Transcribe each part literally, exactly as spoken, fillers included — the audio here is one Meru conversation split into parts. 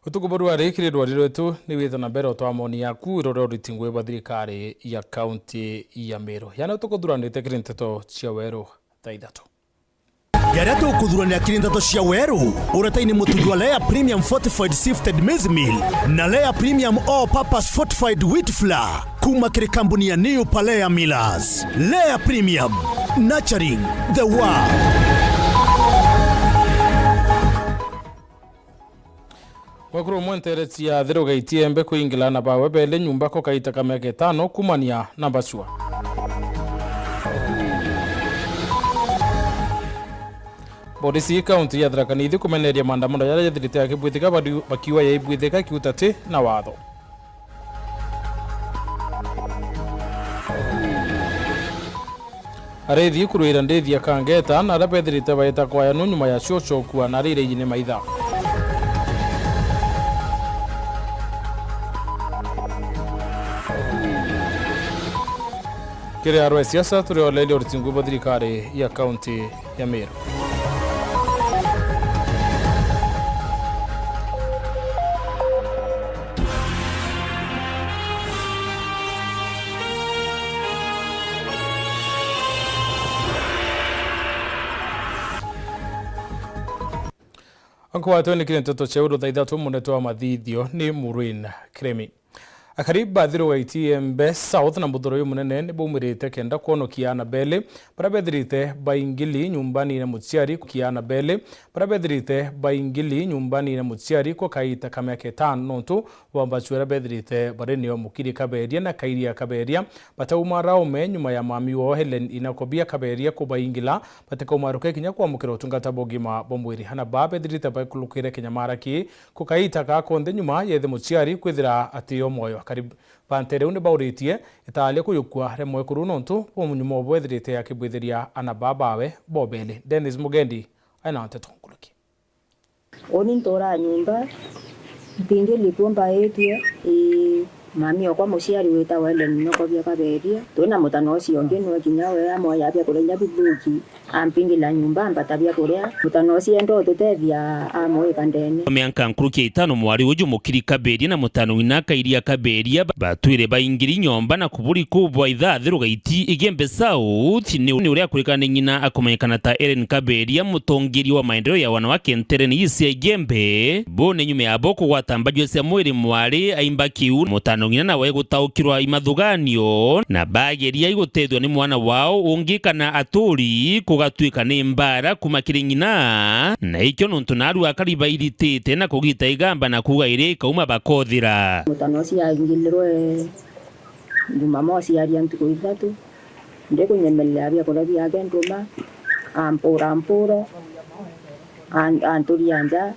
Utuku bwa rwari kiri rwari rwetu ni wita na mbere utwa moni yaku irore uriti ngui bwa thirikari ya kaunti ya Meru. Yaani utuku thuranite kiri nteto cia weru thaa ithatu. Jaria tukuthuranira kiri nteto cia weru, uretaini mutu jwa Lea Premium Fortified Sifted Maize Meal na Lea Premium All Purpose Fortified Wheat Flour kuma kiri kambuni ya New Palea Millers. Lea Premium, nurturing the world. Mwekuru umwe ntereti ya Thiru Gaitiembe kuingila na bawe beli nyumba ko kaita ka miaka itano kumania na bacua. Borisi kaunti ya Tharaka Nithi kumeneria maandamano jaria jathirite akibwithika badi-, bakiuga yaibwithika kiutati na watho. Arithi kurwira ndithi akangeta na aria bethirite baita kwaya nu nyuma ya cio cokua na aria iraiji ni maitha. Kiri arwa siasa turi oleria uriti ngui bwa thirikari ya kaunti ya Meru. Ankwatwe ni kiri nteto cia uru thaa ithatu munete wa mathithio ni Maureen Kiremi. Akari ba Thiru Gaitiembe South na muthuro uyu munene ni baumirite kenda kwonokia ana beli baria bethirite baingili nyumbani na muciari kukia ana beli baria bethirite baingili nyumbani na muciari kwa kaita ka miaka itano nontu bwa mbacu iria bethirite bari nio Mukiri Kaberia na Kairia Kaberia batauma raume nyuma ya mami wao Helen Inakobia Kaberia kubaingila batikauma ruke kinya kwamukira utungata bwa ugima bwa mwiri. Ana baa bethirite baikulukire kinyamara ki kukaita ka konthe nyuma yethe muciari kwithira atio mwoyo. Akari ba ntere iu ni bauritie italia kuyukua ria mwekuru nontu bwa munyumo bwethirite akibwithiria ana baa bawe bobeli. Dennis Mugendi aina nteto nkuruki. Uni nturaa nyumba, ntingili kuo mbaitue, ii, mami okwa muciari witagwa Ellen Nokobia Kaberia. Twina mutano ucio ungi nwe kinya we amoya biakuria inya bithuki, ampingila nyumba, ambata biakuria. Mutano ucio enda ututethia, amwika ndene. Mianka nkuruki ya itano mwari uju Mukiri Kaberia na mutano wina Kairia Kaberia ba-, batwire baingiri nyomba na kuburi kuu bwa ithaa Thiru Gaiti Igembe South ni, ni uria akurikana ni ng'ina akomenyekana ta Ellen Kaberia, mutongeria wa maendeleo ya wanawake nterene ii cia Igembe. Bo ni nyuma ya bo kugwata mbajua cia mwiri mwari aimba kiu, mutano ng'ina nawe gutaukirwa imathuganio, na bageria igutethua ni mwana wao ungi kana aturi, kugatwika ni mbara kuma kiri ng'ina, na ikio nontu naru akari bairitite na kugita igamba na kuuga iria ikauma bakothira. Mutano ucio aingilirwe Jumamosi aria ntuku ithatu, ndikunyemereria biakuria biake nduma, ampura mpuro, an-, anturia nja,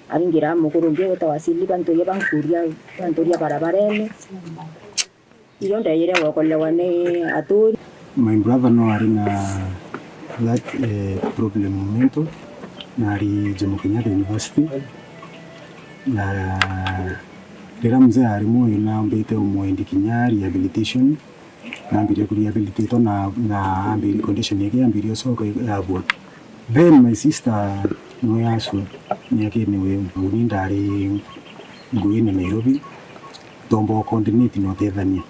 aringira mukuru ungi witagwa Sili, banturia bankuria, banturia barabarene. Iyo ndeyire gwokolewa ni aturi. My brother no ari na that, eh, problem mental, na ari Jomo Kenyatta University, na riria mzee ari muoyo nambite umwendi kinya rehabilitation, nambirie ku rehabilitatwa na, na ambi-, condition yake yambirie ucoka yabua. Then my sister niwe acua miakene wi uni ndari nguine Nairobi, tomba coordinate na utethania.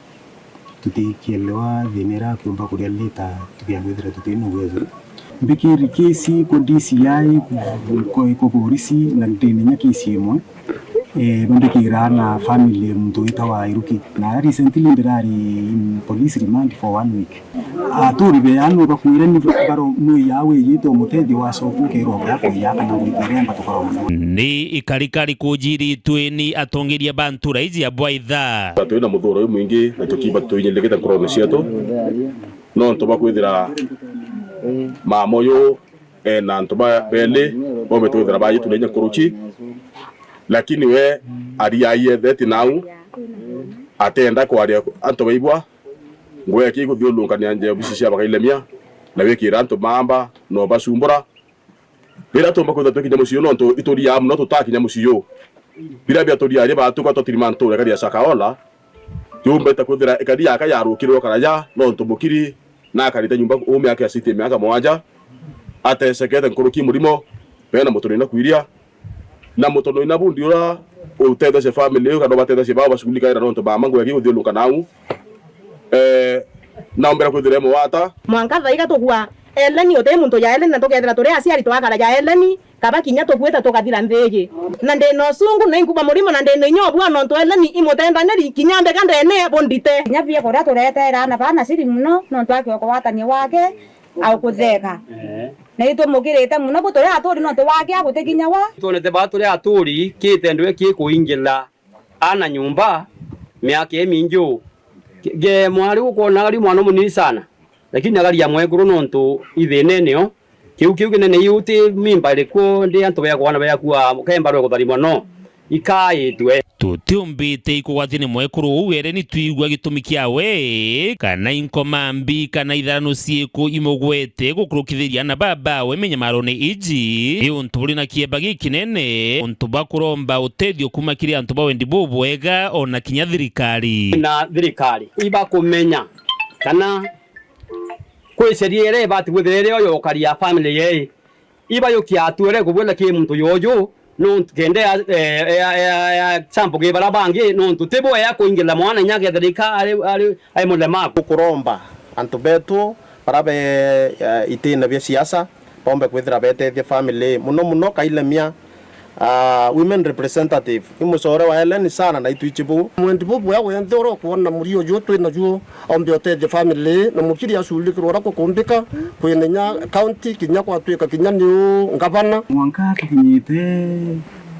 Tutikielewa thina iria akiumba kuria later tukiambithira tutina uwezo. Mbikiri kesi kwa D C I, kwa, kwa polisi, na ndininya kesi imwe. Eh, bambikira na family muntu witagwa Iruki. Na recently ndirari in police remand for one week. Aturi be anu bakwire ni baro no ya we yito mutethio wa soku kero ya ko ya kana ngwikire mba tukoro. Ni ikarikari kujiritwe ni atongeria ba ntura iji ya bwaitha. Twina muthuro uyu mwingi na tukiba tuinyilikite nkorone cietu. Nontu bwa kwithira mama uyu ena antu ba beli, bombe twithira bayitu na inya nkuruki, lakini we ariaie theti nau, atenda kwaria antu baibwa, ngweki iguthiurukania nje obisi cia bakailemia, na wikira antu maamba no bacumbura. Riria tumba kwithira twikinya mucii uyu, nontu ituria muno tutakinya mucii uyu. Biria biaturia ari batuka twatiri mantu ya kari ya Shakahola, tiumbite kwithira ikari yaka yarukirwe karaja, nontu mukiri na akarite nyumba uu miaka ya city miaka mwanja, atecekete nkuruki murimo, bena mutono ina kwiria, na mutono ina bundi ura Utethesie family iu, kana ubatethesie bao bashughulikaira nontu mama ngwegi guthiuruka nau. Eh, naombera kwithira mugwata. Mwanka thaiga tugua Eleni, uti muntu ya Eleni, na tukethira turi aciari twakara ya Eleni, kaba kinya tukuite tukathira nthi iji. Na ndi na usungu na inkuba murimo, na ndi na inya ubua nontu Eleni imutendaniri, kinya mbega ndene bundite. Kinya bie kuria turetera na bana ciri muno, nontu aki ukugwatania wake, aukutheka. Eh. Na itwimukirite muno, bu turi aturi nontu wake agutikinya wa. Twonete ba turi aturi, kitendwe kikuingila ana nyumba miaka imingi uu. Ge mwari ukwona ari mwana munini sana, lakini agaria mwekuru nontu ithinene o. Kiu, kiu kinene iu ti mimba irikuo ndi antu bekwana bekua kemba rwe kutharimwa no ikaitwe. Tutiumbite ikugwatini mwekuru uu Eleni twigua gitumi kiawe, kana inkoma mbi kana itharano ciiku imugwete gukurukithiria ana babawe minyamarone iji. Ni untu buri na kieba gikinene, untu bwa kuromba utethio kuma kiri antu ba wendi bubwega, ona kinya thirikari. Na thirikari ibakumenya kana kwi sheria iria ibati kwithira iri o ya ukari ya family yei. Ibayukia atua iria ikubwira ki muntu yuju, nontu kenda ya, ya, ya, ya, ya chambo ki bara bangi, nontu ti bwega kuingirira mwana inya akethira ika ari, ari, ari mulemavu. Tukuromba antu betu bara be, eh, itine bia siasa, bombe kwithira betethia family, muno muno kailemia, ah, women representative. I mucore wa Eleni sana na itwichi buu. Mwendi bubwea wenthe uria ukwona murio uju twina juo, ombe utethia family, na mukiri aculikirwa uria kukumbika, kwina inya county, kinya kwatwika kinya niu ngavana. Mwanka tukinyite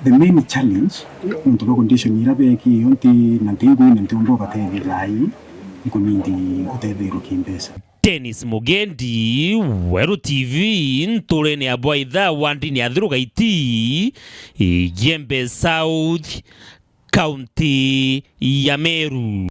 the main challenge, nontu bwa condition iria beki, yo nti na ntigui na ntiumba ubatethia thaai, ikunindi utethirwe kimbeca. Dennis Mugendi, Weru T V, nturene ya Bwaitha, wandini ya Thurugaiti, Igembe South, kaunti ya Meru.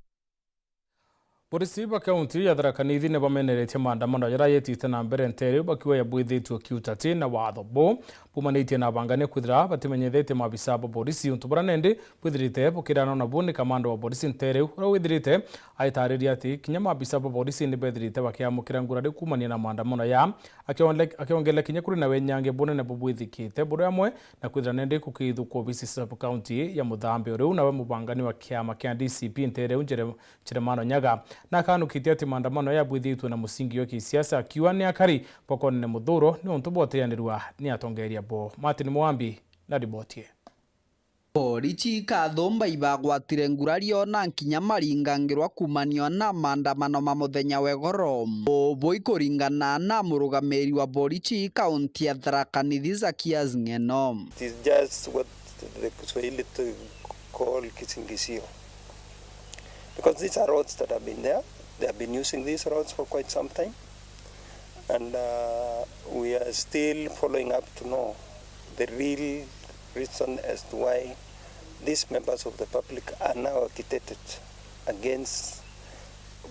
Polisi ba kaunti ya Tharaka Nithi ni bameneretie maandamano jaria jetite na mbere nteere iu bakiuga jabwithitue kiutati na watho. Bo bumanitie na abangania kwithira batimenyethetie maabisa ba polisi untu buria nendi bwithirite bukirana nabo ni kamanda wa polisi nteere iu, uria withirite aitariria ati kinya maabisa ba polisi ni bethirite bakiamukira ngurari kuumania na maandamano ya, akionle-, akiongerera kinya kuri na wenyangi bunene bubwithikite buri amwe na kwithira nendi kukithukwa obisi sub county ya Muthambi. Uriu nawe mubangani wa kiama kia D C P nteere iu Njere-, Jeremano Nyaga, na akanukitie ati maandamano yabwithitue na musingi jwa kisiasa, akiuga ni akari bakonene muthuro ni untu bwa utianirua ni atongeria bo. Martin Mwambi na riboti ii. Borichi ikathumba ibagwatire ngurario na nkinya maringangirwa kuumanio na maandamano ma muthenya wa igoro. Ubu ikuringana na murugamiri wa borichi kaunti ya Tharaka Nithi Zakias Ng'eno. It is just what the Kiswahili to call kisingizio. Because these are roads that have been there. They have been using these roads for quite some time. And, uh, we are still following up to know the real reason as to why these members of the public are now agitated against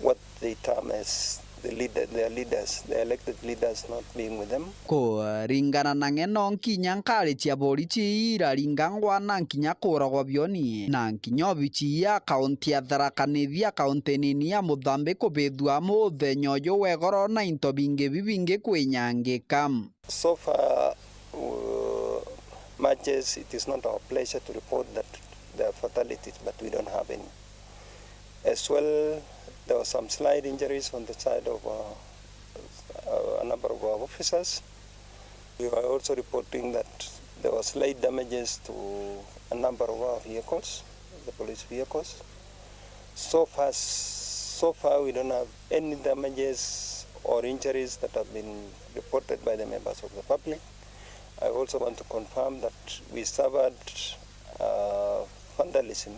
what they term as the leader, their leaders, the elected leaders not being with them. Kuringana na Ng'eno, nkinya nkari cia borichi iraringangwa na nkinya kuragwa bioni, na nkinya obichi ya kaunti ya Tharaka Nithi ya kaunti nini ya Muthambi kubithua muthenya uyu wa igoro na into bingi bibingi kwinyangika. So far, uh, matches, it is not our pleasure to report that there are fatalities, but we don't have any. As well, there were some slight injuries on the side of, uh, uh, a number of our officers. We are also reporting that there were slight damages to a number of our vehicles, the police vehicles. So far, so far, we don't have any damages or injuries that have been reported by the members of the public. I also want to confirm that we suffered, uh, vandalism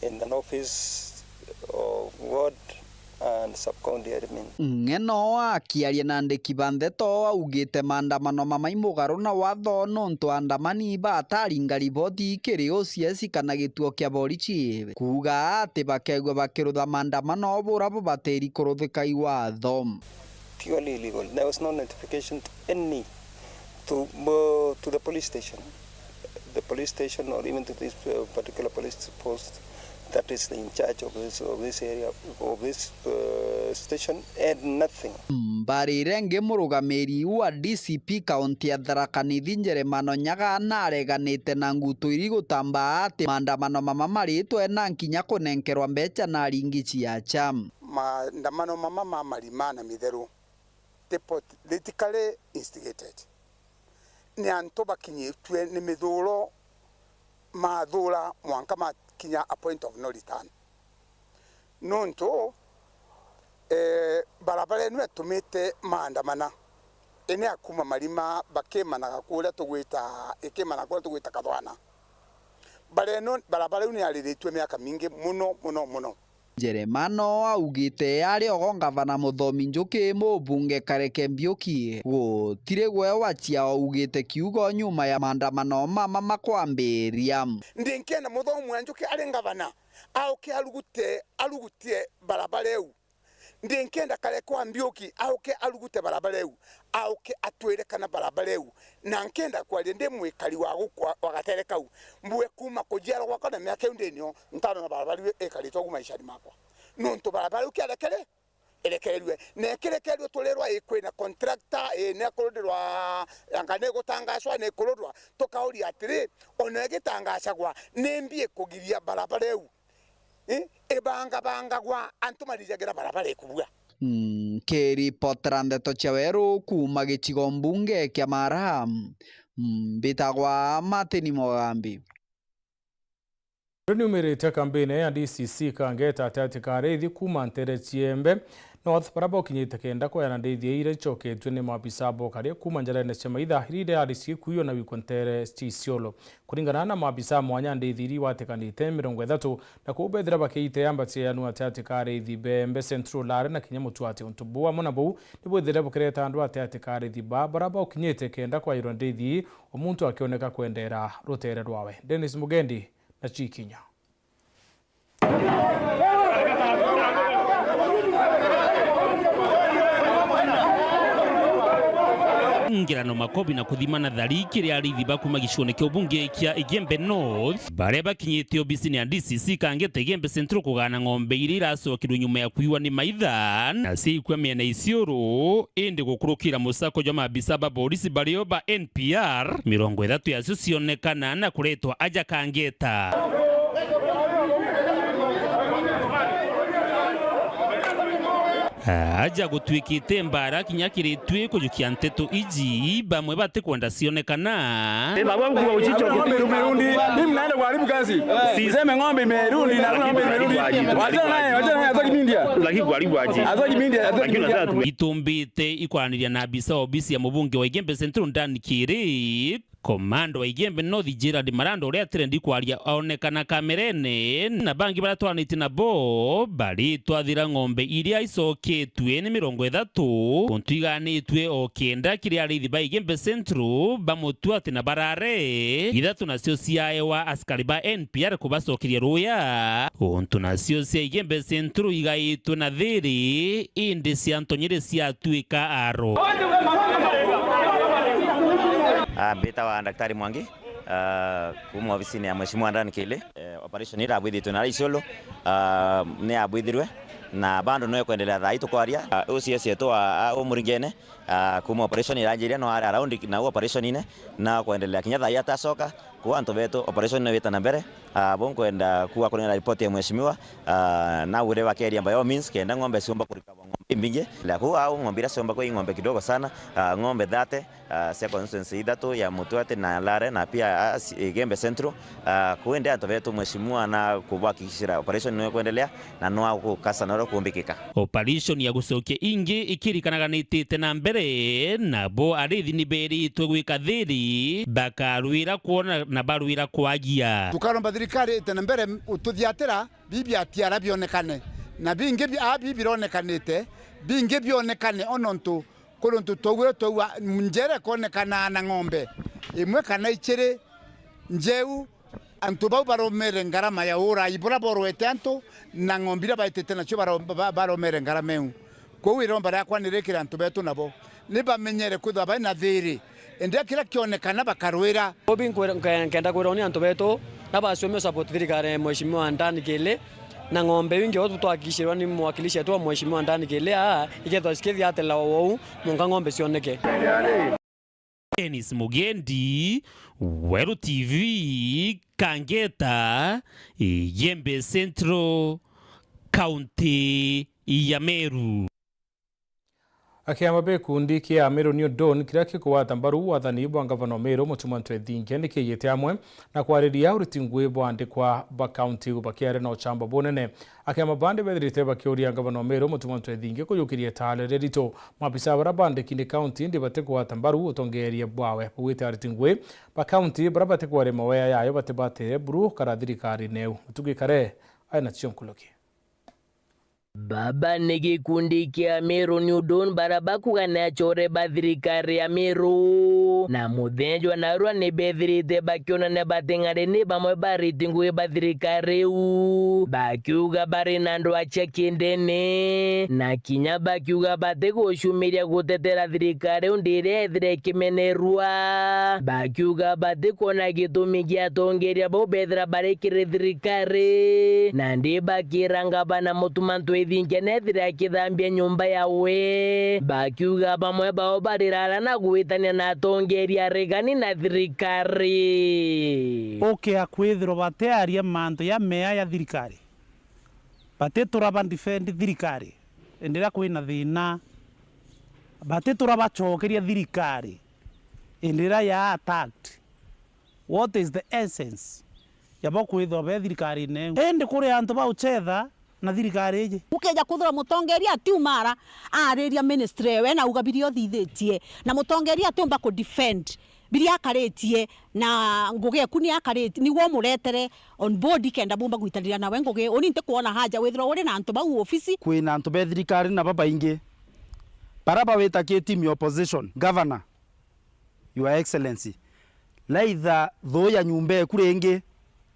in an office of ward and sub-county admin. Ng'eno akiaria na andiki ba ndeto augite maandamano mamai mugaru na watho, nontu aandamani bataringa riboti kiri O C S kana gituo kia borichi, kuuga ati bakegua bakirutha maandamano bura bubatiri kuruthika i watho. Purely illegal. There was no notification to any, to, uh, to the police station, the police station, or even to this, uh, particular police post, that is in charge of this, of this area, of this, uh, station, and nothing. Mbarire ngi, murugamiri wa D C P kaunti ya Tharaka Nithi Njeremano Nyaga nareganite na ngutu iri gutambaa ati maandamano mama maritwe na nkinya kunenkerwa mbeca na aringi ciacha. Maandamano mama ma Marima na Mitheru ti politically instigated. Ni antu bakinyitue ni mithuuro, mathuura mwanka makinya a point of no return. Nuntu, eh, barabara ino yatumite maandamana, ini ya kuuma Marima bakimanaga kuria tugwita, ikimana kuria tugwita Kathwana. Bara ino, barabara iu ni yariritue miaka mingi muno, muno, muno. Njeremano augite ari ogo ngavana Muthomi Njuki, mubunge Kareke Mbiuki gutiri gwe wachia augite kiugo nyuma ya maandamano mama makwambiria. Ndinkienda Muthomi wa Njuki ari ngavana auke arugute, arugutie barabara iu. Ndinkienda Kareke wa Mbiuki auke arugute barabara iu, auke atwire kana barabara iu, na nkienda kwaria ndi mwikari wa guku wa, wa gatere kau, mbue kuuma kujiarwa gwakwa na miaka iu ndinio, ntarona barabara iu ikaritwe ugu maishani makwa. Nuntu barabara iu kiarekere, irekererue. Na ikirekererue turirwa ikwina contractor, ii, ni akurundirwa, anga ni gutangacwa, ni kurundwa. Tukauria atiri, ona igitangacagwa, ni mbi ikugiria barabara iu, ii, ibangabangagwa, antu marijagira barabara ikubua? Nkiripotera ndeto cia weru kuuma gicigo mbunge kia Mara, mbitagwa Martin Mogambi. Riu niumirite kambini ya D C C Kangeta ati ati karithi kuuma ntere ciembe, no baria bokinyite kenda kweyana ndithi iria icoketue ni maabisa bokari kuuma njarene cia maitha iria irari cigikuio na gwikwa ntere cia Isiolo. Kuringana na maabisa mwanya, ndithi iria igwatikanite mirongo ithatu, na kuu bethira bakiite amba cieyanu ati ati karithi bembe Central Lare na kinya Mutuati. Untu buu amwe na buu nibwithire bukireta andu ati ati karithi ba baria bokinyite kenda kwairwa ndithi o muntu akioneka kwendera rutere rwawe. Dennis Mugendi na Chikinya. Ngerano makobi na kuthima na thari kiri arithi ba kuuma gicione kia ubunge kia Igembe North, baria bakinyite obisini ya D C C Kangeta Igembe Central kugana ng'ombe iria iracokirwe nyuma ya kuiwa ni maitha na ciaikua miena Isiolo. Indi gukurukira musako jwa maabisa ba borisi bario ba N P R, mirongo ithatu yacio cionekana na kuretwa aja Kangeta. Aja gutuikite mbara kinya kiri twi kujukia nteto iji, bamwe batikwenda cionekana. Eh, baba, huku wa uchicho. Ng'ombe imerudi. Mimi naenda kuharibu kazi. Siseme ng'ombe imerudi na ng'ombe imerudi. Wachana naye, wachana naye, hataki media. Lakini kuharibu aje? Hataki media, hataki media. Lakini unataka tu- Itumbite ikwaraniria na abisa wa obisi ya mubunge wa Igembe Central Dan Kiri, komando wa Igembe North Gerald Marando, uria atirendi kwaria aonekana kamerene, na bangi baria twaranitie nabo baritwathira ng'ombe iria icoketue ni mirongo ithatu, untu iganitue o kenda kiri arithi ba Igembe Central, bamutua ati na barare ithatu nacio ciaewa askari ba N P R kubacokeria ruya, untu nacio cia Igembe Central igaitwe na thiri, indi cia Ntonyere ciatuika aro. Ah, mbitawa Daktari Mwangi, ah, kuma obisini ya Mheshimiwa Dan Kili. Eh, operation irabwithitwe na Isiolo, ah, ni yabwithirwe na bado no ikwendelea thaa hii tukwaria. Ah, O C S yetu wa, ah, Umuringene, ah, kuma operation iranjiria no ari around na operation ine na kwendelea kinya thaa hii atacoka. Kwa antu betu, operation no wita na mbere. Ah, bo nkwenda kuga kuringana na report ya mheshimiwa, ah, na ure bakeria by all means kenda ng'ombe ciumba kurika ng'ombe imbingi. La ku au ng'ombe ira ciumba kwa ng'ombe kidogo sana, ah, ng'ombe thirty, ah, cia constituency ithatu ya Mutuati na Lare na pia, ah, si-, Igembe Central. Ah, kwende antu betu mheshimiwa na kubahakikishira operation no kwendelea na no gukasa na kumbikika. Operation ya gucokia ingi ikirikanaga ni itite na mbere, nabo arithi ni beritwe gwika thiri, bakarwira kwona na barwira kwagia. Tukaromba thirikari ite na mbere ututhiatira, bibi atiara bionekane, na bingi bi-, a bibi bironekanite, bingi bionekane, o nontu kuri untu twaugire twaua njera ikonekanaa na ng'ombe imwe kana iciri njeu. Antu bau baromere ngarama ya urai buria borwete antu, na ng'ombe iria baitite nacio baro-, ba-, baromere ngarama iu. Kwou iromba riakwa ni rikira antu betu nabo ni bamenyere kwithirwa bai na thiri, indi kiria kionekana bakarwira. Bobi nkwe-, nke-, nkenda kwirwa ni antu betu, Na basi ume support thirikari ya Mheshimiwa Dan Kili, na ng'ombe iu ingi utu twakishirwa ni mwakilishi wetu wa Mheshimiwa Dan Kili, aa, ikethwa cikithiatela wou, mwanka ng'ombe cioneke. Dennis Mugendi, Weru T V, Kangeta, Igembe Central, County ya Meru. Akiama ba gikundi kia Meru New Dawn kiria gikugwata mbaru wathani bwa ngavana o Meru Mutuma Ntwethingia nikiigite amwe na kwariria uriti ngui bwa andikwa ba kaunti iu bakiaria na uchamba bunene. Akiama bandi bethirite bakiuria ngavana o Meru Mutuma Ntwethingia kujukiria itaale riritu. Maabisa baria bandiki ni kaunti indi batikugwata mbaru utongeeria bwawe. Baugite ariti ngui ba kaunti baria batikwaria mawea yayo batibatire buru kara thirikarine iu. Mutugi Kare aina cio nkuruki. Baba ni gikundi kia Meru New Dawn baria bakuga ni acore ba thirikari ya Meru. Na muthenya jwa narua ni bethirite bakionania bating'ari ni bamwe ba ariti ngui ba thirikari iu. Bakiuga bari na ndwaa cia kindene. Na kinya bakiuga batigucumiria gutetera thirikari iu ndiria ethira ikimenerua. Bakiuga batikwona gitumi gia atongeria bau bethira bari kiri thirikari. Nandi bakira ngavana Mutuma Ntwethingia nethire akithambia nyumba yawe. Bakiuga bamwe bao barirara na gwitania na atongeria aregani na thirikari. Ukia kwithirwa batiaria mantu ja mea ja thirikari. Batitura ba defend thirikari. Indi riria kwina thina, batitura bacokeria thirikari indi riria ya attacked. What is the essence ya bo kwithwa be thirikarine iu? Indi kuri antu bauchetha na thirikari iji. Ukeja kwithirwa mutongeria atiuma ara ariria ministry ewe na auga biria uthithitie, na mutongeria atiumba ku defend biria akaritie, na ngugi eku ni akaritie, niwe umuretere on board kenda bumba gwitaniria nawe ngugi. Uni ntikwona haja withirwa uri na antu bau ofisi. Kwina antu be thirikari na babaingi bara bawita ki team ya opposition. Governor, Your Excellency, laitha thuu ya nyumba eku ringi,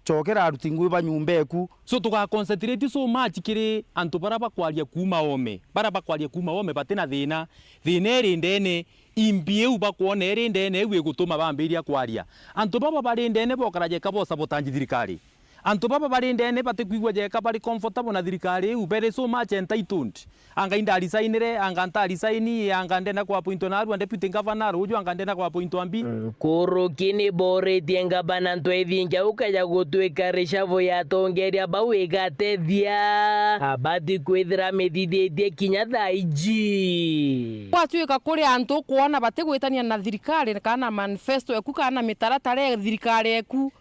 cokera aruti ngui ba nyumba eku. So tuga concentrate so much kiri antu bara bakwaria kuuma oome, bara bakwaria kuuma oome batina thina. Thina iri ndene. Imbi iu bakwona iri ndene iu igutuma bambiria kwaria. Antu baba bari ndene bokara jeka bo sabotage thirikari. Antu baba bari ndene batikwigua jeka bari comfortable na thirikari iu, very so much entitled. Anga indarisainire, anga ntarisaini, anga ndenda kuapointwa narua deputy governor, ruju anga ndenda kuapointwa mbi. Nkuruki ni boritie ngavana Ntwethingia ukaja gutwika reshavu ya atongeria bau igatethia. Abati kwithira amithithitie kinya thaa iji. Gwatuika kuri antu ukwona batigwitania na thirikari kana manifesto eku kana mitaratara ya thirikari eku,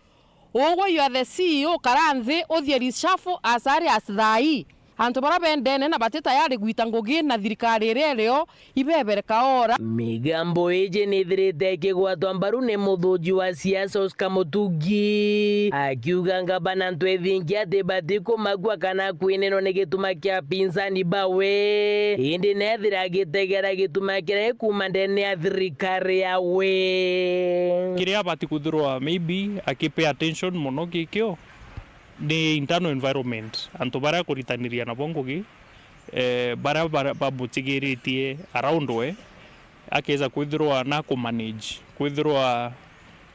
ugwe you are the C E O, kara nthi uthie reshuffle as early as thaa ii. Antu bara bendene na bati tayari gwita ngugi na thirikari iria irio ibebere kaora. Migambo iji nithirite ikigwatwa mbaru ni muthuji wa siasa Oscar Mutugi, akiuga ngavana Ntwethingia ati bati kumakua kana kwinenwa ni gituma kia apinzani bawe, indi nethira agitegera gituma kiria gikuuma ndene ya thirikari yawe. Kiria abati kwithirwa maybe aki pay attention mono gikio ni internal environment, antu baria akuritaniria nabo ngugi, eh, baria, baria bamutigiritie around we, akeza kwithirwa na ku manage, kwithirwa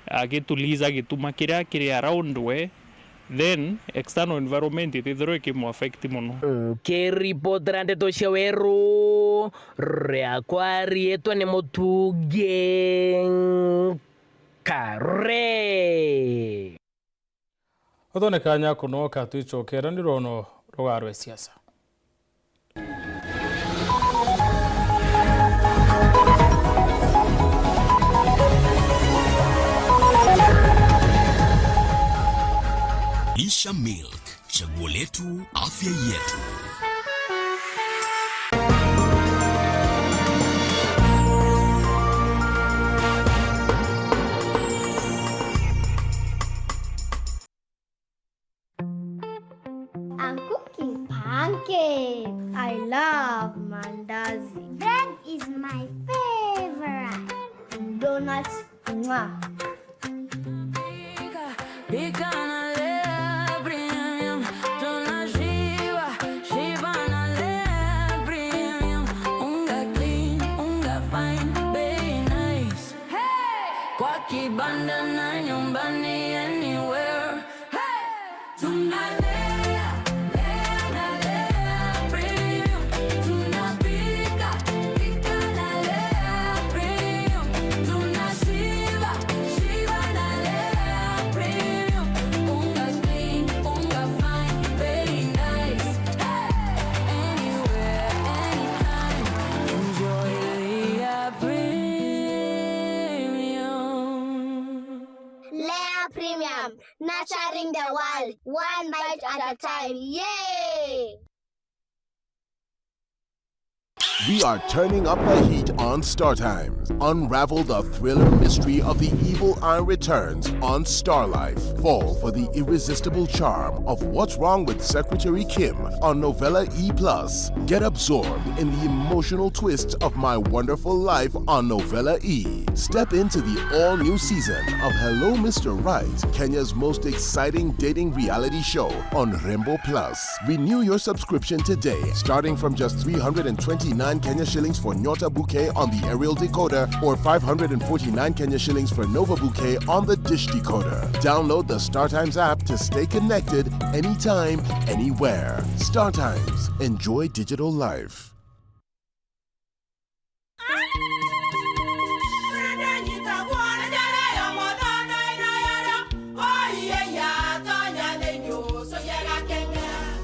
agituliza gituma kiria kiri around we, then external environment itithirwa ikimu affect mono. Nkiripotera ndeto cia Weru, riakwa riitwa ni Mutugi Kare. Uthone kanya kunoka twicokera ni rwono rugarwe siasa. Lisha Milk, chaguo letu, afya yetu. I'm cooking pancakes. I love mandazi. Bread is my favorite. Donuts, mwah. Pika na lea premium, tunashiba, shiba na lea premium. Unga clean, unga fine, bei nice. Hey! Kwa kibanda na nyumbani, anywhere. Tunalea, lea na lea premium. Tunapika, pika na lea premium. Tunashiba, shiba na lea premium. Unga clean, unga fine, very nice. Hey! Anywhere, anytime. Enjoy Lea Premium. Lea Premium, nurturing the world, one bite at a time. Yay! We are turning up the heat on Star Times. Unravel the thriller mystery of the evil eye returns on Star Life. Fall for the irresistible charm of What's Wrong with Secretary Kim on Novella E plus. Get absorbed in the emotional twists of My Wonderful Life on Novella E. Step into the all-new season of Hello Mister Right, Kenya's most exciting dating reality show on Rembo Plus. Renew your subscription today, starting from just three hundred and twenty-nine Kenya shillings for Nyota Bouquet on the aerial decoder or five hundred and forty-nine Kenya shillings for Nova Bouquet on the dish decoder. Download the StarTimes app to stay connected anytime, anywhere. StarTimes. Enjoy digital life.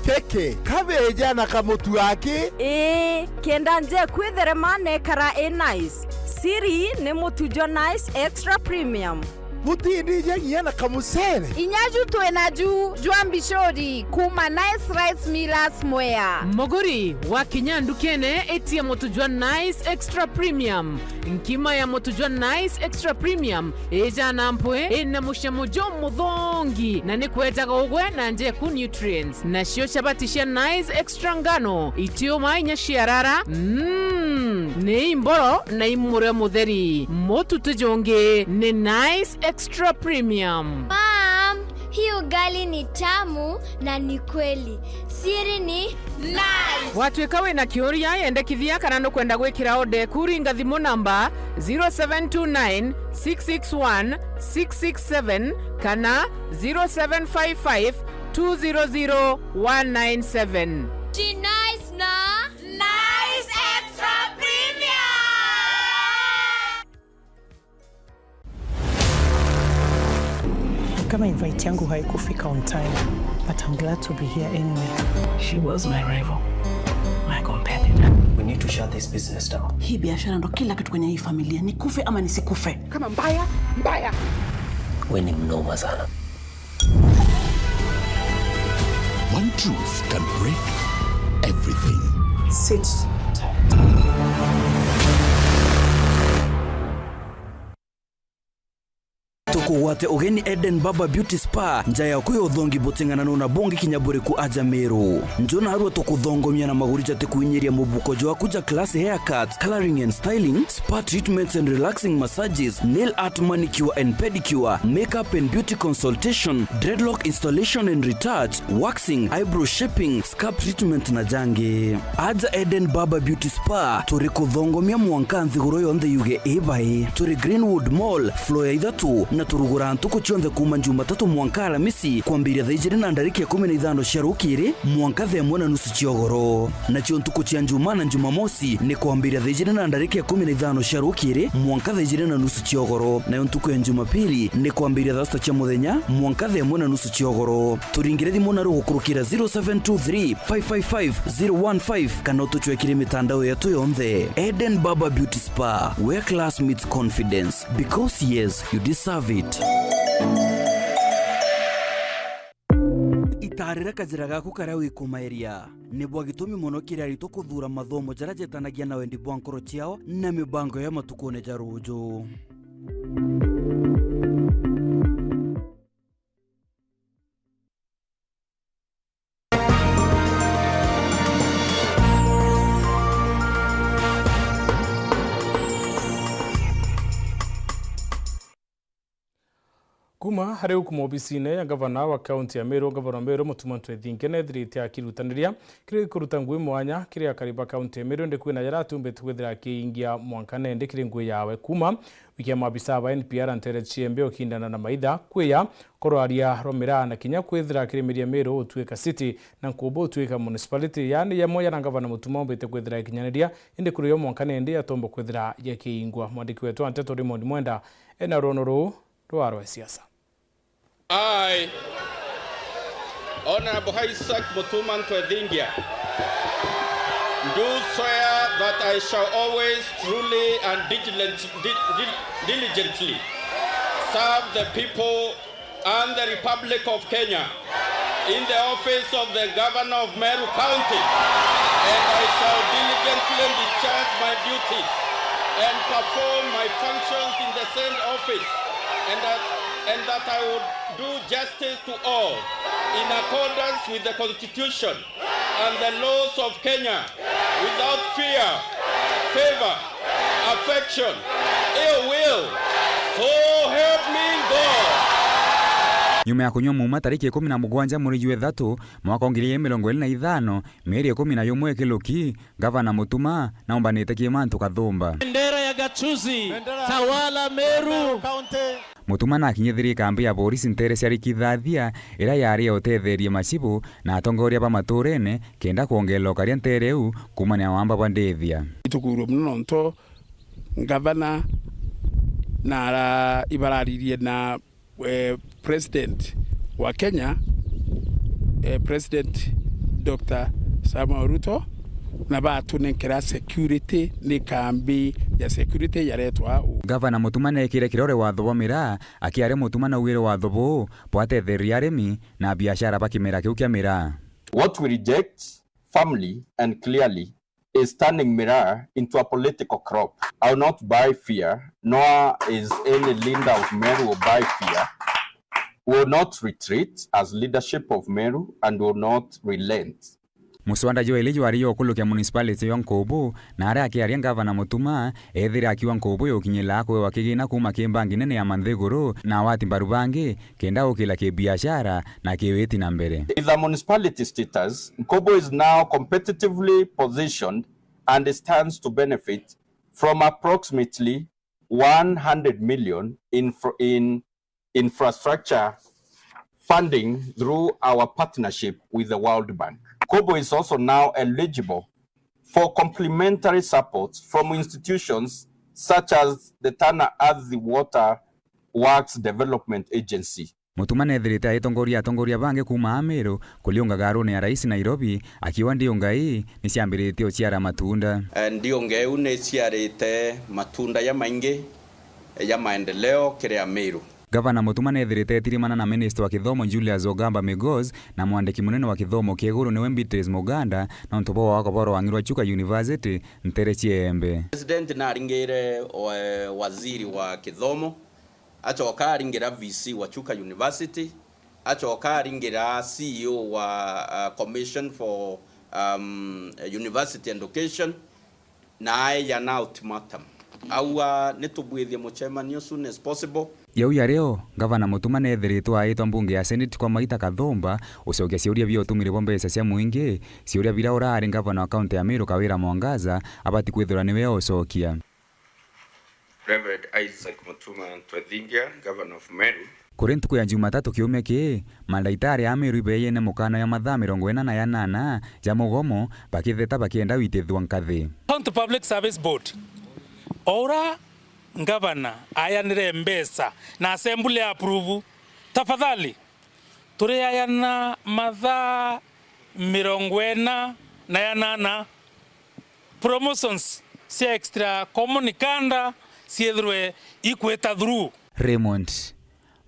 Keke, kabeja na kamutu aki? Ii, kenda nje kwitherema nekara i nice. Siri ni mutu jwa Nice Extra Premium. Butindije nginya na kamucere? Inya ju twi na ju jwa mbicuri kuma Nice Rice Millers Mwea. Muguri, wakinya ndukene, itia mutu jwa Nice Extra Premium. Nkima ya mutu jwa Nice Extra Premium ijana mpwi, ina mucamo jumuthongi, na ni kwejaga ugwe na njeku nutrients. Nacio chabati cia Nice Extra ngano, itiuma inya ciarara, mm, ni imboro na imurio mutheri. Mutu ti jungi, ni Nice Extra Premium. Mom, hii ugali ni tamu na ni kweli. Siri ni Nice. Watwika wina kiuria, yendekithia kana nukwenda gwikira order eku, ringa thimu namba zero seven two nine, six six one, six six seven kana zero seven five five, two zero zero, one nine seven. Ti Nice na Nice Extra Premium. Kama invite yangu haikufika on time, but I'm glad to be here anyway. She was my rival, my competitor. We need to shut this business down. Hii biashara ndo kila kitu kwenye hii familia, nikufe ama nisikufe. Kama mbaya, mbaya. We ni mnoma sana. One truth can break everything. Sit tight. Tukugwate ugeni Eden Barber Beauty Spa, nja yaku ya uthongi buting'ananu na bungi kinya buriku aja Meru. Nju narua tukuthongomia na maguri jati kuinyiria mubuko jwaku ja class haircut, coloring and styling, spa treatments and relaxing massages, nail art, manicure and pedicure, makeup and beauty consultation, dreadlock installation and retouch, waxing, eyebrow shaping, scalp treatment na jangi. Aja Eden Barber Beauty Spa, turi kuthongomia mwanka nthiguru yonthe yuge i bai. Turi Greenwood Mall, floor ya ithatu, na turuguraa ntuku cionthe kuuma Jumatatu mwanka Alamisi, kwambiria thaa ijiri na ndarika ikumi na ithano cia rukiri mwanka thaa imwe na nusu cia ugoro. Nacio ntuku cia Njumaa na Njumamosi ni kwambiria thaa ijiri na ndarika ikumi na ithano cia rukiri mwanka thaa ijiri na nusu cia ugoro, nayo ntuku ya Njumapili ni kwambiria thaa sita cia muthenya mwanka thaa imwe na nusu cia ugoro. Turingire thimu naru gukurukira zero seven two three, five five five, zero one five kana utucwekire mitandao yetu yonthe. Eden Barber Beauty Spa, where class meets confidence. Because yes, you deserve it. Itarira kajira gaku karia wikumaeria. Ni bwa gitumi mono kiri aritwa kuthuura mathomo jaria jetanagia na wendi bwa nkoro ciao na mibango ya matukune ja ruuju. Kuuma ari u kuuma obisine ya ngavana wa kaunti ya Meru, ngavana wa Meru Mutuma M'Ethingia neethirite akirutaniria kiri kuruta ngugi mwanya kiri akari ba kaunti ya Meru, indi kwina jaria atumbite kwithira akiingia mwanka nendi kiri ngugi yawe. Kuuma wiki ya maabisa ba N P R nteere cia Embe ukindana na maitha kwiya, korwaria rwa miraa na kinya kwithira akirimiria Meru utuika city na Nkubu utuika municipality, yaani jamwe jaria ngavana Mutuma umbite kwithira akinyaniria, indi kuri yo mwanka nendi yatomba kwithira jakiingwa. Mwandiki wetu wa nteto Raymond Mwenda ena rwono ruu rwa rwa siasa. I, Honorable Isaac Mutuma M'Ethingia, do swear that I shall always truly and diligent-, di-, di-, diligently serve the people and the Republic of Kenya in the office of the Governor of Meru County, and I shall diligently discharge my duties and perform my functions in the said office, and that, and that I would do justice to all in accordance with the Constitution and the laws of Kenya without fear, favor, affection, ill will. So help me God. Nyuma ya kunyua muuma tariki ikumi na mugwanja mweri jwa ithatu mwaka wa ngiri igiri mirongo iri na ithano, mieri ikumi na yumwe ikiluki, Gavana Mutuma naumbanite ki mantu kathumba. Bendera ya gatuzi, tawala Meru. Mutuma naakinyithirie kambi ya borisi nteere cia Rikithathia, iria yaari ya uteetheria macibu na atongoria ba matuurene, kenda kwongerera ukaria nteere iu kuumania na wamba bwa ndithia. Itukuirwe mono nontu ngavana na ara-, ibararirie na, eh, president wa Kenya, eh, President Doctor Samuel Ruto, na batunenkera security, ni kambi ya security yaretwa u. Gavana Mutuma neekire kirore watho bwa miraa, akiaria Mutuma naugire watho buu bwatethereria arimi na biashara ba kimera kiu kia miraa. What we reject firmly and clearly is turning miraa into a political crop. I will not buy fear, nor is any leader of Meru will buy fear. We will not retreat as leadership of Meru and will not relent. Muswanda jwa ili jwari jwa ukulukia municipality ya Nkubu, na aria akiaria Gavana Mutuma, ethire akiuga Nkubu yukinyira kwewa kigina kuuma ki mbangi nene ya Manthiguru na awati mbaru bangi, kenda gukila ki biashara na ki witi na mbere. With the municipality status, Nkubu is now competitively positioned and stands to benefit from approximately one hundred million in fr-, in infrastructure funding through our partnership with the World Bank. Nkubu is also now eligible for complementary supports from institutions such as the Tana Athi Water Works Development Agency. Mutuma neethirite aitongoria atongoria bangi kuuma Amiru kuriunga garune ya Rais Nairobi, akiuga ndiunga ii ni ciambiritie uciara matunda. Eh, ndiunga iu ni ciarite matunda jamaingi ja maendeleo kiri Amiru. Gavana Mutuma neethirite etirimana na minista wa kithomo Julius Ogamba Migos na mwandiki munene wa kithomo kia iguru niwe Beatrice Muganda nontu bwa gwakwa bwa rwang'i rwa Chuka University nteere cia Embe. President naringire wa-, waziri wa kithomo, acoka aringira V C wa Chuka University, acoka aringira C E O wa, uh, Commission for, um, University Education, na aeja na ultimatum. Auga, "Nitubwithie mucemanio soon as possible." Jau yario, Gavana Mutuma neethiritwe aitwa mbunge ya Senate kwa maita kathumba, gucokia ciuria bia utumiri bwa mbeca cia mwingi, ciuria biria uraari gavana wa kaunti ya Meru Kawira Mwangaza abati kwithirwa niwe ucokia. Reverend Isaac Mutuma M'Ethingia, Governor of Meru. Kuri ntuku ya Jumatatu kiumia kii, mandagitari a Meru ibeeyene mukana ya mathaa mirongo ina na yanana ja mugomo, bakitheta bakienda gwitithua nkathi. County Public Service Board, o ura ngavana ayanire mbeca na assembly ya approve, tafadhali, turiayana mathaa mirongo ina na yanana, promotions cia extra common kanda ciithirwe ikwita through. Raymond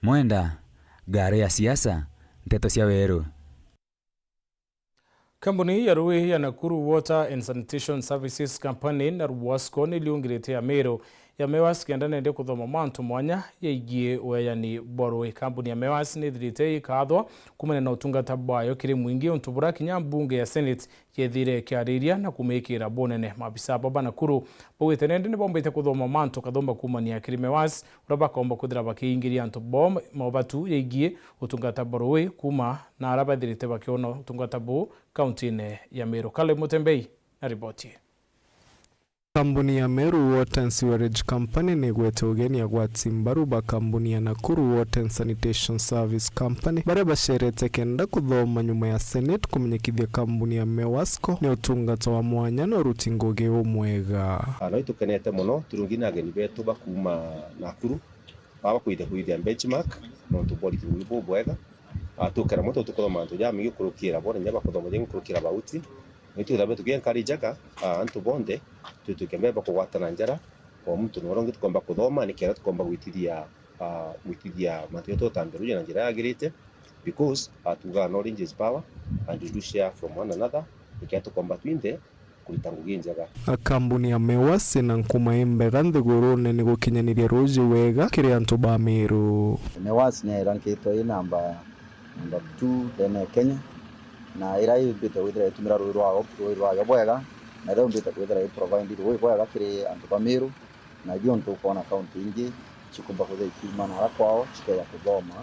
Mwenda, Ngari ya Siasa, Nteto cia Weru. Kambuni ya ruui ya Nakuru Water and Sanitation Services Company na Ruwasco niliungirite Amiru ya Mewas kenda nende kuthoma mantu mwanya yaigie weeyani bwa ruui. Kambuni ya Mewas nithirite ikaathwa kumania na utungata bwayo kiri mwingi, untu buria kinya mbunge ya Senate yethire ikiariria na kumikira bunene. Maabisa baba Nakuru baugite nende nibombite kuthoma mantu kathumba kumania kiri Mewas, uria bakomba kwithira bakiingiria antu bo mobatu yaigie utungata bwa ruui kuma na aria bathirite bakiona utungata buu kauntine ya Meru. Caleb Mutembei na riboti ii. Kambuni ya Meru Water and Sewerage Company ni igwete ugeni agwati mbaru ba kambuni ya Nakuru Water and Sanitation Service Company, baria bacerete kenda kuthoma nyuma ya Senate kumenyekithia kambuni ya Mewasco ni utungata wa mwanya na uruti ngugi umwega. Ah, no itukenete mono turungi na ageni betu ba kuuma Nakuru, baba kwithia kwithia benchmark nontu bwa uritu bubu bubwega. Ah, tukera moto tukuthoma mantu jamaingi gukurukira bo, na inya bakuthoma jaingi gukurukira bauti. Ni twithabe tuki encourage-aga, ah, antu bonthe twituike mbere ba kugwatana njara, o muntu na uria ungi tukomba kuthoma, nikenda tukomba gwitithia, ah, gwitithia mantu jetu utambia ruuji na njira yagirite, because, ah, tuugaga knowledge is power and we do share from one another, nikenda tukomba twinthe kurita ngugi injega. Kambuni ya Mewas ina nkuma imbega nthigurune ni gukinyaniria ruuji wega kiri antu ba Meru. Mewas ni irankitwe i namba, namba two ndene ya Kenya, na ira yumbite kwithira itumira ruuji rwayo, ruuji rwayo bwega, na ira yumbite kwithira i provide ruuji bwega kiri antu ba Meru, na ithio ntukwona kaunti ingi cikumba kwithira ikiuma nara kwao cikeja kuthoma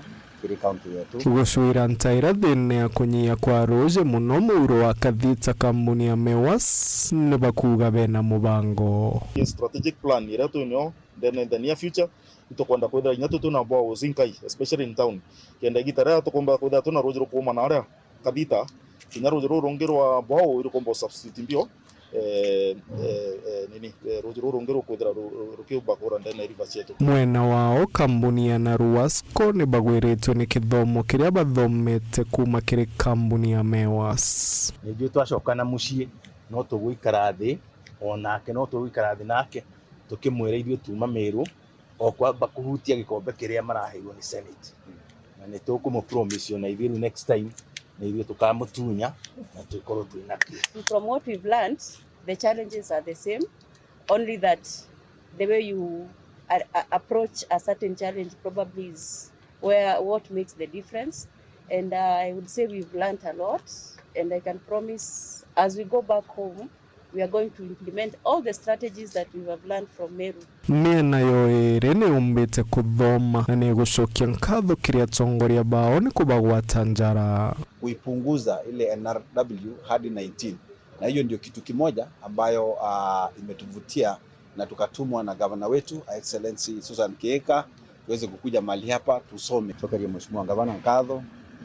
kiri kaunti yetu. Gucwira ntaira thiina ya kunyia kwa ruuji mono muuro wa Kathita, kambuni ya Mewas ni bakuuga bena mubango. Strategic plan iria twinio ndene in the near future, itukwenda kwithira inya tutu na boreholes inkai, especially in town, kenda igita riria tukumba kwithira twina ruuji rukuuma naria Kathita, kinya ruuji ruru rungi rwa borehole irukumba substitute mbio, eh, eh, eh, nini, eh, ruuji ruru rungi rukwithira ru-, ru-, rukiumba kura ndene ya rivers cietu. Mwena wao, kambuni ya Naruwasco ni bagwiritwe ni kithomo kiria bathomete kuuma kiri kambuni ya Mewas. Nijui twacoka na mucii, no tugwikara thi, o nake no tugwikara thi nake, tukimwira ithui tuuma Meru, o kwamba kuhutia gikombe kiria maraheirwo ni Senate. Na ni tukumu promise ona ithui riu next time, na ithui tukamutunya, na twikorwo twinakio. From what we've learned, the challenges are the same, only that the way you a-, a-, approach a certain challenge probably is where, what makes the difference. And, uh, I would say we've learned a lot, and I can promise as we go back home, we are going to implement all the strategies that we have learned from Meru. Miena yo iri ni yumbite kuthoma na ni igucokia nkatho kiri atongoria bao ni kubagwata njara. Kuipunguza ile N R W hadi nineteen. Na hiyo ndio kitu kimoja ambayo, ah, imetuvutia na tukatumwa na gavana wetu, Excellency Susan Kihika, tuweze kukuja mahali hapa tusome. Cokerie Mheshimiwa Gavana nkatho,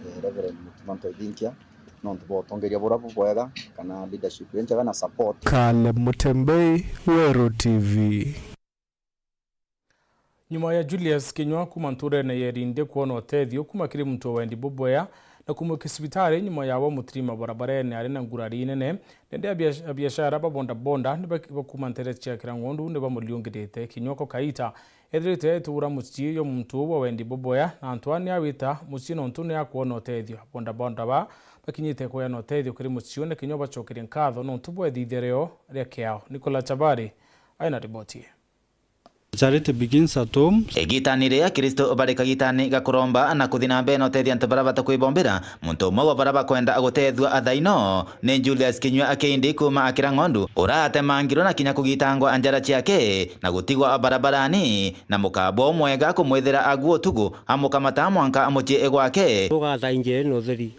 eh, Reverend Mutuma Ntoithinkia, nontu bwa utongeria buria bubwega kana leadership injega na support. Caleb Mutembei, Weru T V. Nyuma ya Julius Kinyua kuuma nturene ya Erinde kwona utethio kuuma kiri muntu wa wendi bubwea na kumwikia cibitari nyuma ya wa mutirima barabarene ari na ngurari inene, nende abiash-, abiashara ba bodaboda ni bak-, bakuuma ntere cia Kirang'ondu ni bamuriungirite. Kinyua ko kaita ethirite aituura mucii jwa muntu uu wa wendi bubwea, na antu aa ni awita mucii nontu ni akwona utethio. Bodaboda ba bakinyite kweana utethio kiri mucii uu na Kinyua bacokerie nkatho nontu bwa ithithia rio ria kiao. Nicola Chabari aina riboti ii. Charity begins at home. Igitani riria Akristo bari kagitani ga kuromba na kuthi na mbere na utethia antu baria batakwibombera, muntu umwe wa baria bakwenda gutethua athaino ni Julius Kinyua Akindi kuuma Akira Ng'ondu, uratemangirwe na kinya kugitangwa njara ciake na gutigwa barabarani, na mukabwa umwega kumwithira agu utugu amukamata mwanka mucii gwake. Tugatha njeene utheri.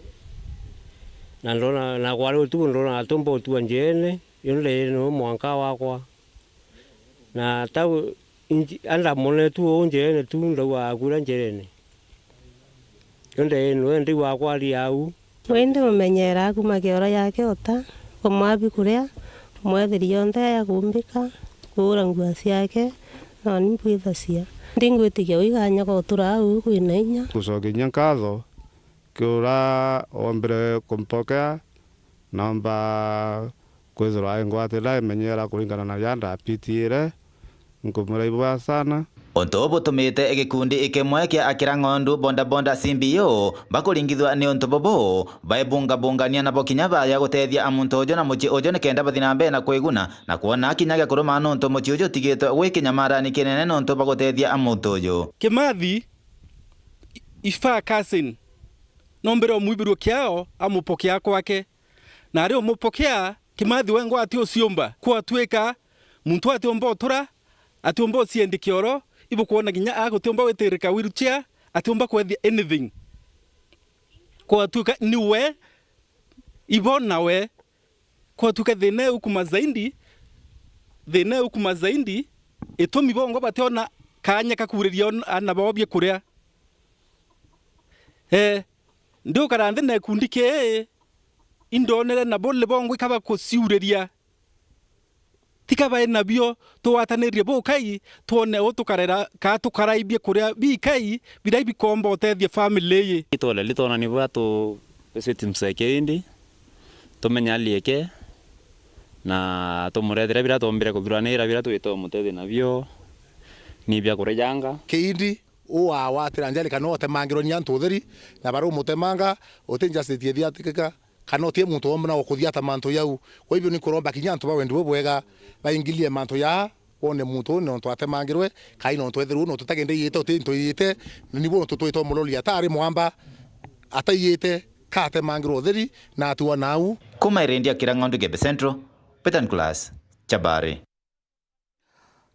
Na ndona, na kwari utugu ndona atumba utua njeene, yo ndene mwanka wakwa. Na tau inji-, andamone tu uu njeene tu, ndauga akuura njeene. Yo ndeene we, ndigwa akwaria au. Indi mumenyeera akuuma kioro yake uta, kumwaa bikuria, kumwetheria yonthe ya kumbika, kuura nguo ciake, noni mbwithacia. Ndingwitikia wiganya gotura au kwina inya. Gucokia inya nkatho ki uria wombire kumpokea, nomba kwithirwa ingwatira imenyeera kuringana na ja ndapitiire, nkumwira ibwega sana. Untu butumite gikundi ikimwe kia akira ng'ondu bodaboda C B O bakuringithua ni untu bubu, baibungabungania nabo kinya baya gutethia muntu uju na mucii uju nikenda bathi na mbere na kwiguna na kwona kinya gia kuruma nontu mucii uju utigitwe gwi kinyamarani kinene nontu bwa gutethia muntu uju. Kimathi, if a cousin, nombire umwibirua kiao amupokea kwake. Na ari umupokea, Kimathi wengwa ati uciumba. Kwatuika muntu atiumba utura, atiumba uciendi kioro, ibukwona kinya agutiumba witirika wheelchair, atiumba kwethia anything. Kwatuika ni we, ibo na we. Kwatuika thina iukuma zaidi, thina iukuma zaidi, itumi bongwa bationa kanya kakuuriria on-, ana bao biakuria. Eh, ndiukara nthi na gikundi kii, indonere nabo ni bongwa ikaba kuciuriria. Tika bai nabio, tugwatanirie bukai, twone u tukarera, kaa tukarai biakuria bikai, biria bikomba utethia family ii. Itole litona ni bwa tu visit mseke indi, tumenye hali yake, na tumurethera biria twombire kuthuranira, biria twita umutethia nabio, ni bia kurijanga. Kiindi, uwawatira njari kana utemangirwe ni antu utheri, na barumutemanga, uti justice ithiatikika, kana uti muntu womba na ukuthiata mantu jau. Kwa hivyo ni kuromba kinya antu ba wendi bubwega baingilie mantu jaa, wone muntu uu nontu atemangirwe, kai nontu ethirwe nontu tagende iyite, uti into iyite, na nibo nontu twita umuroria atari mwamba, ataiyite, ka atemangirwe utheri, na atiwa nau. Kuma Irindia kira ng'ondu Gebe Central, Peter Nicholas, Chabari.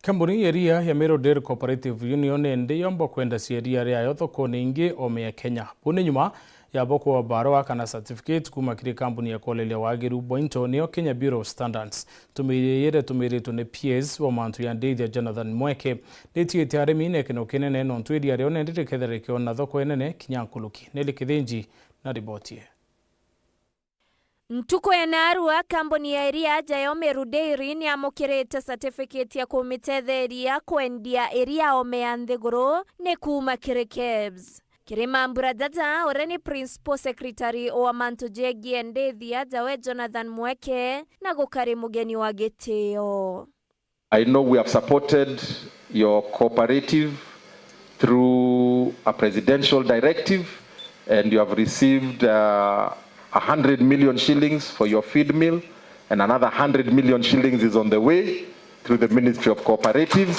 Kambuni ya iria ya Meru Dairy Cooperative Union indi yomba kwendacia iria riayo thokone ingi ome ya Kenya. Buu ni nyuma yabo kuwa barua kana certificate kuma kiri kambuni ya kuoreria wagiru bwa into, niyo Kenya Bureau of Standards. Tumiiri ii iria tumiiritwe ni P S wa mantu ya ndithia Jonathan Mweke, nitiite arimi na ikeno kinene nontu iria riao nindi rikethira rikiona thoko inene kinya nkuruki. Nelly Kithinji na riboti ii. Ntuku ya naarua, kambuni ya iria ja Meru Dairy ni yamukirite certificate ya kumitetheria kwendia iria ome ya nthiguru ni kuuma kiri KEBS. Kiri mambura jaja, uria ni Principal Secretary wa mantu jegie ndithia jawe Jonathan Mweke, na gukari mugeni wa gitio. I know we have supported your cooperative through a presidential directive, and you have received, uh, a hundred million shillings for your feed mill, and another hundred million shillings is on the way through the Ministry of Cooperatives.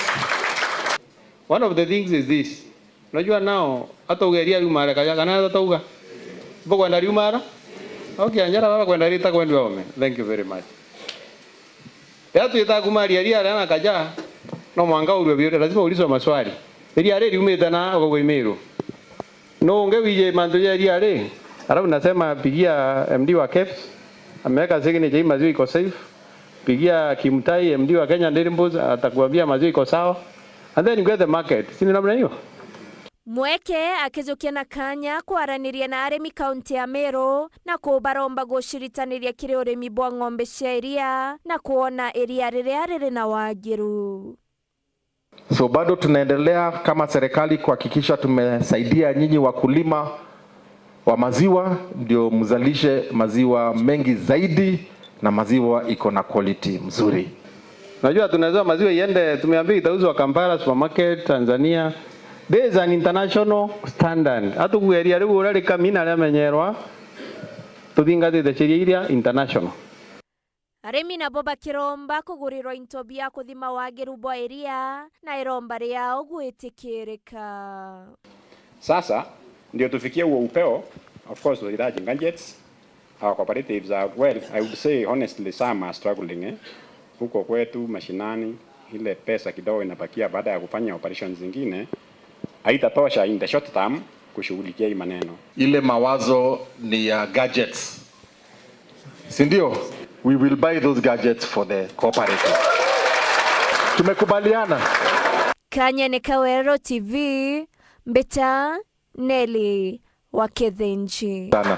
One of the things is this. Unajua nao, hata ugeria riuma areka ya kana hata uga. Mbo kwenda riuma ara? Okay, anjara baba kwenda rita kwendwa ome. Thank you very much. Ya tuita kuma ria ria na kaja, no mwanga urwe bio, lazima uulizwe maswali. Iria ri riumite na ukaugwa Meru. No unge wije mantu ya iria ri, alafu nasema pigia M D wa KEBS, ameweka signature hii maziwa iko safe. Pigia Kimutai, M D wa Kenya Dairy Boards, atakuambia maziwa iko sawa. And then you get the market. Si ni namna hiyo? Mweke akijukia na kanya kwaraniria na arimi kaunti ya Meru na kubaromba guciritaniria kiri urimi bwa ng'ombe cia iria na kwona iria riria riri na wagiru. So bado tunaendelea kama serikali kuhakikisha tumesaidia nyinyi wakulima wa maziwa ndio mzalishe maziwa mengi zaidi na maziwa iko na quality mzuri. Najua tunaweza maziwa iende, tumeambiwa itauzwa Kampala supermarket, Tanzania. There is an international standard. Hata kugeria riu uria rikamina riamenyerwa, tuthingatite sheria iria international. Arimi nabo bakiromba kugurirwa into bia kuthima wagiru bwa iria na iromba riao gwitikirika. Sasa ndio tufikie huo upeo. Of course, tunahitaji gadgets. Our cooperatives are, well, I would say honestly, some are struggling, eh. Huko kwetu mashinani, ile pesa kidogo inabakia baada ya kufanya operations zingine, haitatosha in the short term kushughulikia hii maneno. Ile mawazo ni ya gadgets. Si ndio? We will buy those gadgets for the cooperative. Tumekubaliana? Kanyene Kawero T V, Mbita, Nelly wa Kithinji. Sana.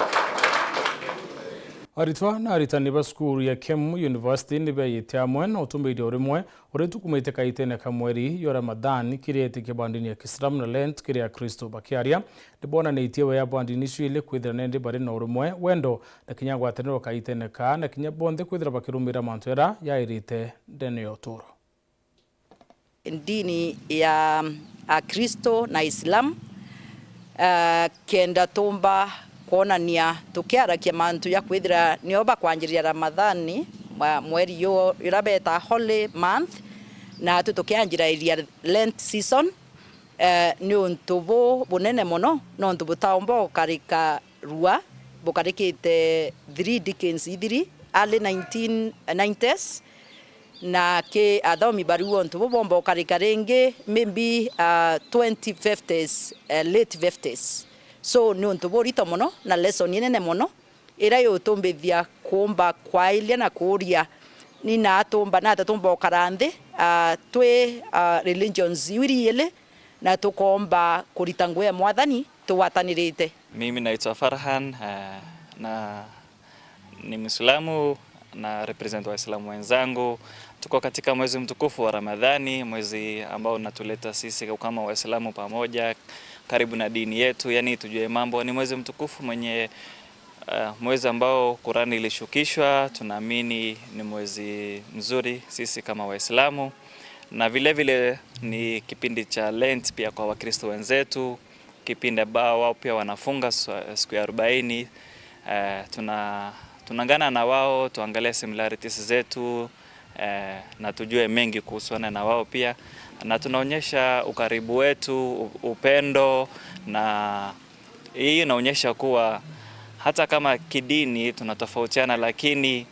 Aritwa na aritani ba cukuru ya KEMU University ni beeyite amwe na utumiiria urimwe uria tukumite kaitene ka mweri jwa Ramadhan, kiria eti kibandini ya Kiislamu na Lent kiri Akristo. Bakiaria, ni bonanitie wea bwa ndini icio ili kwithira nendi bari na urumwe, wendo, na kinya ngwataniro kaitene kaa, na kinya bonthe kwithira bakirumira mantu jaria jairite ndene ya uturo. Ndini ya Akristo na Islam, eh, kenda tumba kwonania tukiarakia mantu ja kwithira nio bakwanjiriria Ramadhani, mwa-, mweri ju-, juria beeta holy month, na tu tukianjiriria Lent season, eh, ni untu bu bunene mono, nontu butaumba ukarika rua, bukarikite three decades ithiri, early nineteen nineties, na ki athomi bariuga untu bu bomba ukarika ringi maybe, ah, twenty fifties, eh, late fifties. So ni untu burito mono na lesson inene mono iria yutumbithia kuumba kwailia na kuuria ni na atumba na atatumba ukara nthi, ah, twi, ah, religions iu iri ili na tukomba kurita ngugi ya Mwathani tugwatanirite. Mimi naitwa Farhan, eh, na ni Muislamu na represent Waislamu wenzangu. Tuko katika mwezi mtukufu wa Ramadhani, mwezi ambao unatuleta sisi kama Waislamu pamoja karibu na dini yetu, yani tujue mambo. Ni mwezi mtukufu mwenye, eh, mwezi ambao Qur'an ilishukishwa, tunaamini ni mwezi mzuri sisi kama Waislamu, na vile vile ni kipindi cha Lent pia kwa Wakristo wenzetu, kipindi ambao wao pia wanafunga swa-, siku ya arobaini. Eh, tuna-, tunaungana na wao, tuangalie similarities zetu, eh, na tujue mengi kuhusiana na wao pia, na tunaonyesha ukaribu wetu, u-, upendo, na hii inaonyesha kuwa hata kama kidini tunatofautiana, lakini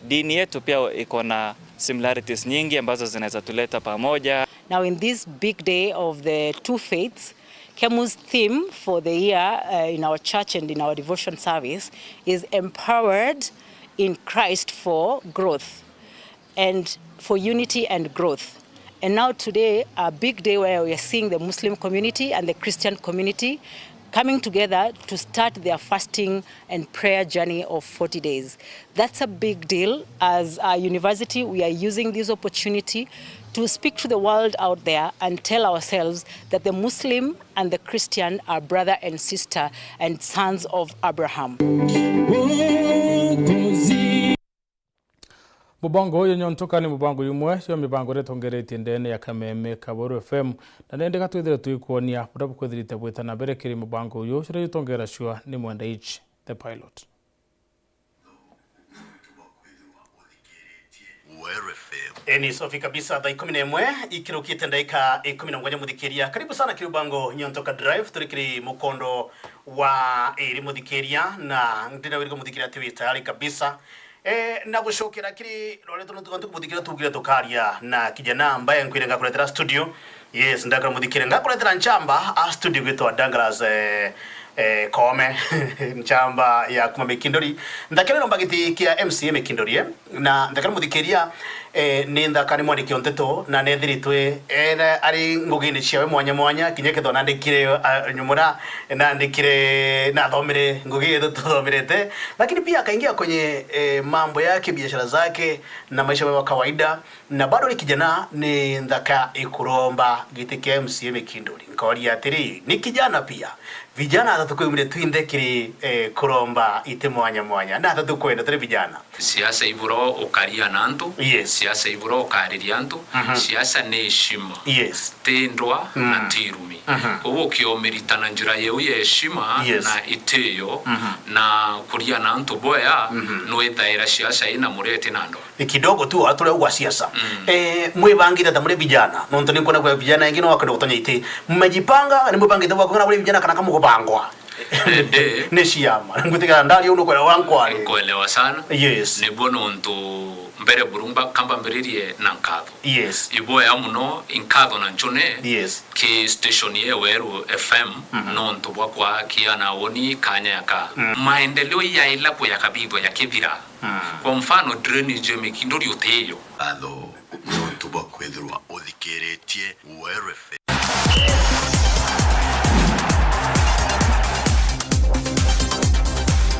dini yetu pia iko na similarities nyingi ambazo zinaweza tuleta pamoja. Now, in this big day of the two faiths, KEMU's theme for the year, uh, in our church and in our devotion service is Empowered in Christ for Growth and for Unity and Growth. And now today, a big day where we are seeing the Muslim community and the Christian community coming together to start their fasting and prayer journey of forty days. That's a big deal. As a university, we are using this opportunity to speak to the world out there and tell ourselves that the Muslim and the Christian are brother and sister and sons of Abraham. Mubango uyu nyontoka ni mubango jumwe jwa mibango iria itongeretie ndene ya Kameme Kaboru F M, na nende gatwithire twikwonia buria bukwithirite bwita na mbere kiri mubango uyu juria jutongera cua ni Mwenda H, the pilot. Weru F M. Eni safi kabisa, thaa ikumi na imwe ikirukite ndaika ikumi na mugwanja muthikiria. Karibu sana kiri mubango Nyontoka Drive, turi kiri mukondo wa iri muthikiria, na ndina wirika muthikiria ati wi tayari kabisa. Eh, na gucokera kiri rwari tunu tukantu kumuthikiria tugire tukaria na kijana ambaye nkwire ngakuretera studio. Yes, ndakara muthikiria ngakuretera nchamba a studio gwitwa Douglas, eh, eh, Koome. Nchamba ya kuma Mikindori. Nthakere nomba giti kia M C A Mikindori, eh? Na nthakere muthikiria, eh, ni nthaka ni mwandiki o nteto na nethiritwe, eh, na ari ngugine ciawe mwanya mwanya, kinya kethwa nandikire, ah, nyumura, nandikire, nathomire ngugi yetu tuthomerete, lakini pia akaingia kwenye, eh, mambo yake, biashara zake na maisha ya kawaida. Na bado ni kijana, ni nthaka ikuromba giti kia M C A Mikindori. Nkoria atiri, ni kijana pia? Vijana athatu kwimire twinthe kiri, eh, kuromba iti mwanya mwanya. Na athatu kwenda turi vijana. Siasa iburo ukaria na antu. Yes. Siasa iburo ukariria antu. Mhm. Siasa ni heshima. Yes. Ti ndwa, mm, na ti irumi. Mhm. Koguo ukiomirita na njira yeu ya heshima, yes, na itiyo, mhm, na kuria na antu bwea, mhm, nwitaira siasa ina muria iti na ndwa. Ni kidogo tu watu leo kwa siasa. Mm. Eh, mwibangite ta muri vijana. Nontu ni kuona kwa vijana wengi no wakwenda gutonya iti. Mmejipanga, ni mwibangite kwa kuona muri vijana kana kama kubangwa. Ende. Ni ciama. Ngutikira ndari uno kwelewa nkwari. Nkwelewa sana. Yes. Ni bono ntu mbere burumba kambambiririe na nkatho. Yes. Iboya muno, inkatho na ncune. Yes. Ki station ye Weru F M, mhm, nontu bwa kwakiana uni kanya yaka. Mm. Maendeleo yaila kuyakabithwa yakithira. Mm. Kwa mfano, drainage ya Mikindori utiyo. Ngatho nontu bwa kwithirwa uthikiritie Weru F M.